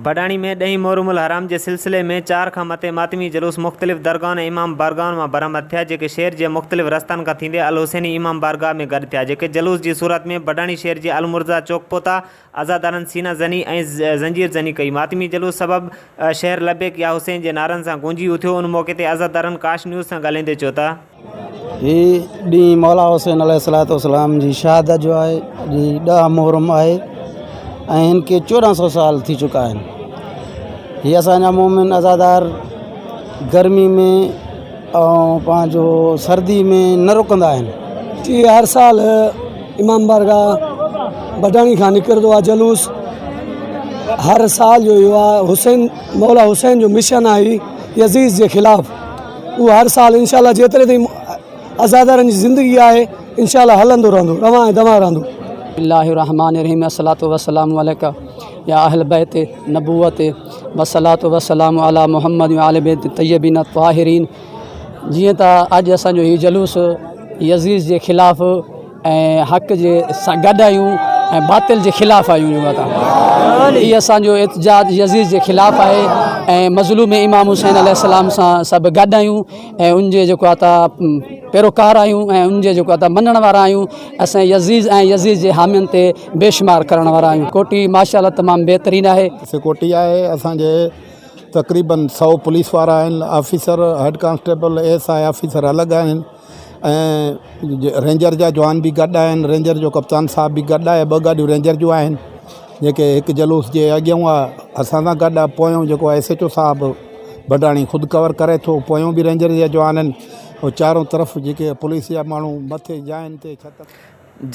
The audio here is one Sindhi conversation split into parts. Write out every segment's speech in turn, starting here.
بڊاڻي ۾ ڏهين محرم الحرام جي سلسلي ۾ چار کان مٿي ماتمي جلوس مختلف درگاهن ۽ امام بارگاهن مان برآمد ٿيا جيڪي شهر جي مختلف رستن کان ٿيندي الحسيني امام بارگاهه ۾ گڏ ٿيا جيڪي جلوس جي صورت ۾ بڊاڻي شهر جي المرتضيٰ چوڪ پهتا عزادارن سينه زني ۽ زنجير زني ڪئي ماتمي جلوس سبب شهر لبيڪ يا حسين جي نعرن سان گونجي اٿيو ان موقعي تي عزادارن ڪاش نيوز سان ڳالهائيندي چيو ته. هي ڏينهن مولا حسين عليه الصلوة والسلام جي شهادت جو آهي اڄ هي ڏهه محرم آهي ۽ هن کي 14 سو سال ٿي چڪا آهن هي اسان جا مومن عزادار گرمي ۾ ۽ پنهنجو سردي ۾ نه رڪندا آهن. جي هر سال امام بارگاهه بڊاڻي کان نڪرندو آهي جلوس هر سال جو اهو آهي حسين مولا حسين جو مشن آهي يزيد جي خلاف اهو هر سال انشاء الله جيتري تائين عزادارن جي زندگي آهي انشاء الله هلندو رهندو روان ۽ دوان رهندو. بسم الله الرحمن الرحيم الصلوة والسلام عليك يا اهل بيت نبوت والصلوة والسلام علي محمد وآل بيت الطيبين الطاهرين جيئن ته اڄ اسان جو هي جلوس يزيد جي خلاف ۽ حق جي سان گڏ آهيون ۽ باطل جي خلاف آهيون جو ته هي اسان جو احتجاج يزيد جي خلاف آهي ۽ مظلوم امام حسين عليه السلام سان سڀ گڏ آهيون ۽ ان جي جيڪو آهي ته پيروڪار آهيون ۽ ان جي جيڪو آهي ته مڃڻ وارا آهيون اسان يزيد ۽ يزيد جي حامين تي بيشمار ڪرڻ وارا آهيون ڪوٽي ماشاء الله تمام بهترين آهي. سيڪورٽي آهي اسان جي تقريبن سئو پوليس وارا آهن officer head constable S I officer الڳ آهن ۽ رينجر جا جوان به گڏ آهن رينجر جو ڪپتان صاحب به گڏ آهي ٻه گاڏيون رينجر جون آهن جيڪي هڪ جلوس جي اڳيون آهي اسان سان گڏ آهي پويون جيڪو ايس ايچ او صاحب بڊاڻي خود ڪور ڪري ٿو پويون به رينجر جا جوان آهن ۽ چارون طرف جيڪي پوليس جا ماڻهو مٿي جاين تي ڇت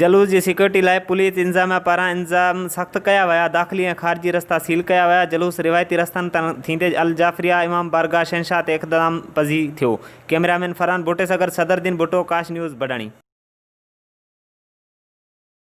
جلوس جي سيڪيورٽي لاء پوليس انتظاميا پاران انتظام سخت ڪيا ويا، داخلي ۽ خارجي رستا سيل ڪيا ويا، جلوس روايتي رستن تان ٿيندي الجعفريه امام بارگاهه شهنشاهه تي اختتام پذير ٿيو. ڪئميرا مين فرحان ڀٽي سان گڏ صدر الدين ڀٽو، ڪاش نيوز، بڊاڻي.